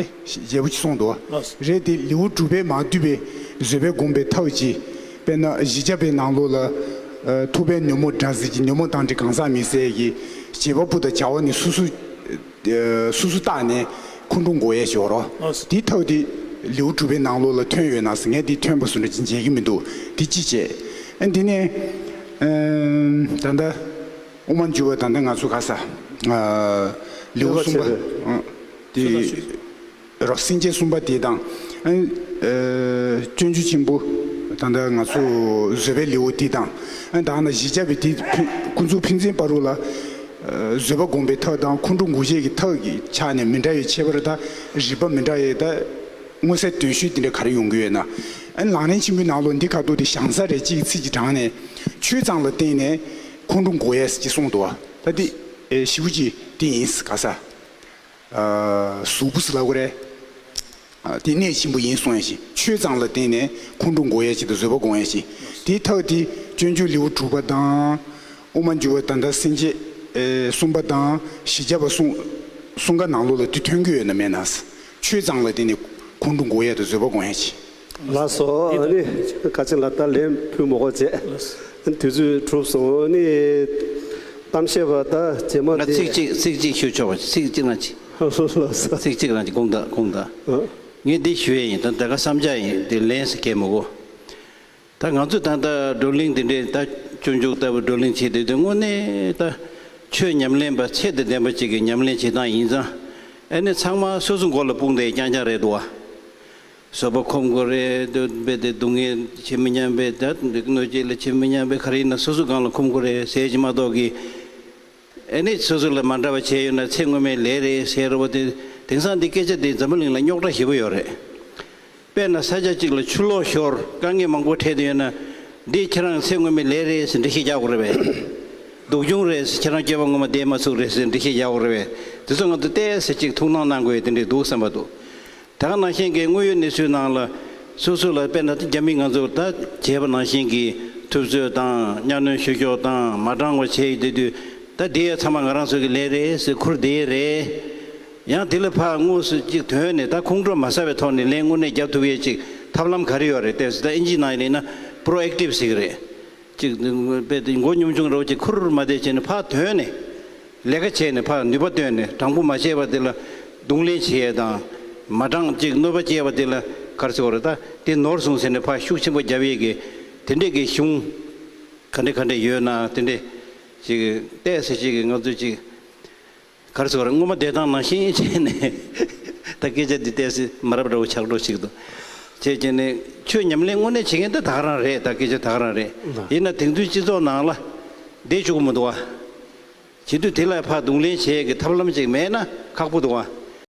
ཞེ་པོ་ཅིག་གསུངས་འདུག། ལགས་སོ། རེད་དེ། ལེའུ་དྲུག་པའི་མ་བསྡུས་པའི་བཟོད་པས་བསྒོམས་པའི་ཐབས་ཀྱིས། དཔེར་ན་བཞི་བརྒྱ་པའི་ནང་ལོགས་ལ། ཐུབ་པས་ཉོན་མོངས་དགྲ་ཟིན་ཅིང་། ཉོན་མོངས་དང་བྲལ་གང་ཟག་མི་ཟད་ཀྱི། བྱེད་པ་པོ་དང་བྱ་བ་ནི་སོ་སོ། སོ་སོ་བརྟགས་ནས་ཁོང་ཁྲོ་འགུགས་ཡས་ཞོར་རོ། ལགས་སོ། དེའི་ཐབས་དེ་ལེའུ་དྲུག་པའི་ནང་ལོགས་ལ་ཐོན་ཡོད་ན་ཟེར། ངས་དེ་ཐོན་པ་བཟོ་འདྲ་ཅིག་མཇལ་གྱི་མི་འདུག། དེ་གཅིག་བྱས། ཨ། འདི་ནས། ཨ། ད་ལྟ། དབུ་མ་འཇུག་པ། ད་ལྟ་ང་ཚོ་ག་ས། ཨ། ལེའུ་གསུམ་པ། ཨ། དེ་རོ། སེམས་བསྐྱེད་གསུམ་པ་དེ་དང་། ཨ། ཨ། སྤྱོད་འཇུག་ཆེན་པོ། ད་ལྟ་ང་ཚོ་བཟོད་པའི་ལེའུ་དེ་དང་། ཨ། ད་ནི་བཞི་བརྒྱ་པའི་དེ་ཕུན། ཀུན་རྫོབ་ཕན་ཚུན་བར་དུ་ལ། ཨ། བཟོད་པ་བསྒོམ་པའི་ཐབས་དང་ཁོང་ཁྲོ་འགུགས་བྱེད་ཀྱི་ཐབས་ཀྱི་ཆ་ནས་མི་འདྲ་བའི་ཁྱད་པར་དང་། རིགས་པ་མི་འདྲ་བའི་ད། མངོན་གསལ་དོད་ཤོས་དེ་འདྲ་ག་རེ་ཡོང་གི་ཡོད་ན། ཨ་ནི་ལག་ལེན་ཆེན་པོའི་ནང་ལོགས་འདི་ག་དུས་དེ་བཞག་ས་རེད། གཅིག་གི་ཚིག་གཅིག་དྲངས་ནས། ཆོས་ཙམ་ལ་བརྟེན་ནས་ཁོང་ཁྲོ་འགུགས་ཡས་ཅེས་གསུངས་འདུག་བ། ད་འདི། ཨེ། ཞེ་པོ་ཅིག་དེ་ཡིན་ག་ས། ཨ། གཟུགས་པོ་ཟེར་ལབ་དགོས་རེད། ཨ། དེ་གནད་ཆེན་པོ་ཡིན་གསུང་ཡས་ཤིག། ཆོས་ཙམ་ལ་བརྟེན་ནས་ཁོང་ཁྲོ་འགུགས་ཡས་ཤིག་དང་བཟོད་པ་སྒོམ་ཡས་ཤིག། དེའི་ཐབས་དེ་སྤྱོད་འཇུག་ལེའུ་དྲུག་པ་དང་། དབུ་མ་འཇུག་པ། ད་ལྟ་སེམས་བསྐྱེད། ཨེ། གསུམ་པ་དང་བཞི་བརྒྱ་པ་གསུང་། གསུང་ཀ་ནང་ལོགས་ལ་དེ་ཐོན་གྱི་ཡོད་ན་མེད་ན་ཟེར། ཆོས་ཙམ་ལ་བརྟེན་ནས་ཁོང་ཁྲོ་འགུགས་ཡས་དང་བཟོད་པ་སྒོམ་ཡས་ཤིག། ལགས་སོ། ཨ་ནི་ཀ་ཆེན་ལགས་ད་ལན་ཕུལ་མ་དགོས་བྱས། དུས་ཚོད་གྲུབ་སོང་། ཨ་ནི་གཏམ་བཤད་པ་ད་རྗེས་མ། ང་དེ་ཚིག་གཅིག། ཚིག་གཅིག་ཞུ་ཆོག་པ། ཚིག་གཅིག་རང་ཅིག། ལགས་སོ། ཚིག་གཅིག་རང་ཅིག། དགོངས་དག། དགོངས་དག། ཨ། ངས་འདི་ཞུ་ཡས་ཡིན། ད་ད་ག་བསམ་འཆར་ཡིན། དེ་ལན་ཟེར་མཁན་མ་གོ། ད་ང་ཚོས་ད་ལྟ་བགྲོ་གླེང་དེ་འདྲའི་ད་སྤྱོད་འཇུག་ལྟ་བུ་བགྲོ་གླེང་བྱེད་དུས། དེ་དངོས་གནས་ད་ཆོས་ཉམས་ལེན་པ་ཚད་དང་ལྡན་པ་ཅིག་གི་ཉམས་ལེན་བྱེད་སྟངས་ཡིན་ཙང་། ཨ་ནི་ཚང་མ་སོ་སོ་མགོ་ལ་སྤུངས་ཏེ་རྐྱང་རྐྱང་རེད་འདུག་བ། བཟོད་པ་ཁོམ་དགོས་རེད། དེ་རྦད་དེ་སྡུག་བསྔལ་བྱེད་མི་སྙམ་པས། ད་གནོད་བྱེད་ལ་བྱེད་མི་སྙམ་པས། ག་རེ་ཡིན་ན་སོ་སོ་སྒང་ལ་ཁོམ་དགོས་རེད་ཟེར་གྱི་མ་གཏོགས་ཀྱི། ཨ་ནི་སོ་སོ་ལ་མ་འདྲ་བ་བྱས་ཡོད་ན་ཚེ་སྔོན་མའི་ལས་རེད་ཟེར་རོ་བ། དེ་དེང་སང་འདི་སྐད་ཆ་འདི་འཛམ་བུ་གླིང་ལ་རྙོག་དྲ་ཞེ་པོ་ཡོད་རེད། དཔེར་ན་ས་ཆ་གཅིག་ལ་ཆུ་ལོག་ཤོར། དཀའ་ངལ་མང་པོ་འཕྲད་དེ་ཡོད་ན། འདི་ཁྱེད་རང་ཚེ་སྔོན་མའི་ལས་རེད་ཟེར་འགྲེལ་བཤད་རྒྱག་དགོས་རེད་པས། སྡུག་གྱོང་རེད་ཟེར། ཁྱེད་རང་སྐྱེ་བ་སྔོན་མ་བསྡད་མ་ཚུགས་རེད་ཟེར་འགྲེལ་བཤད་རྒྱག་དགོས་རེད་པས། དེ་ཚོ་ང་ཚོ་ཏོག་ཙམ་ཅིག་ཐུགས་སྣང་གནང་དགོས་ཡས་དེ་འདྲས་འདུག་བསམ་པ་འདུག། ད་ག་ནང་བཞིན་གྱི་དངོས་ཡོད་གནས་ཚུལ་ནང་ལ་སོ་སོ་ལ། དཔེར་ན་རྒྱ་མི་ང་ཚོ་ད་བྱས་པ་ནང་བཞིན་གྱི་ཐུབ་ཚོད་དང་གཉའ་གནོན་བཤུ་གཞོག་དང་མ་དྲང་བ་བྱས་ཡོད་དུས། ད་དེ་ཡང་ཚང་མ་ང་རང་ཚོ་གི་ལས་རེད་ཟེར་ཁུར་བསྡད་ཡས་རེད། ཡང་དེ་ལས་ཕར་དངོས་སུ་ཅིག་དོན་ནས་ད་ཁོང་ཁྲོ་མ་ཟ་བའི་ཐོག་ནས་ལན་དངོས་གནས་རྒྱག་ཐུབ་ཡས་ཅིག་ཐབས་ལམ་ག་རེ་ཡོད་རེད་ལྟས་སུ། ད་ཨིན་ཇིའི་ནང་ཡིན་ན་པྲོ་ཨེག་ཊིབ་ཟེར་གི་རེད། ཅིག་དཔེ་དེ་མགོ་ཉུང་ཆུང་རོ་ཅིག་ཁུར་མ་བསྡད་བྱས་ནས་ཕར་དོན་ནས་ལས་ཀ་བྱས་ནས་ཕར་ནུས་པ་བཏོན་ནས། དྲང་པོ་མ་བྱས་པ་དེ་ལ་རྡུང་ལེན་བྱེད་ཡས་དང་། མ་དྲང་ཅིག་གནོད་པ་སྐྱེལ་བ་དེ་ལ་ག་རེ་ཟེར་དགོས་རེད། ད་དེ་ནོར་སོང་ཟེར་ནས་ཕར་ཤུགས་ཆེན་པོ་རྒྱབ་ཡས་ཀྱི་དེ་འདྲས་ཀྱི་གཞུང་ག་འདྲས་ག་འདྲས་ཡོད་ན། དེ་འདྲས་ཅིག་ཏོག་ཙམ་ཅིག་ང་ཚོས་ཅིག་ག་རེ་ཟེར་དགོས་རེད། སྔོན་མ་བསྡད་སྟངས་ནང་བཞིན་བྱས་ནས། ད་སྐད་ཆ་འདི་ཏོག་ཙམ་མ་རབས་འདྲ་བོ་ཆགས་འགྲོ་ཞིག་འདུག། བྱས་བྱས་ནས་ཆོས་ཉམས་ལེན་དངོས་གནས་བྱེད་མཁན་ད་ད་ག་རང་རེད། ད་སྐད་ཆ་ད་ག་རང་རེད། ཡིན་ན་དེང་དུས་སྤྱི་ཚོགས་ནང་ལ་བསྡད་བཅུག་གི་མི་འདུག་བ། བྱེད་དུས་དེ་ལ་ཕར་རྡུང་ལེན་བྱེད་ཡས་ཀྱི་ཐབས་ལམ་ཅིག་མེད་ན་ཁག་པོ་འདུག་བ།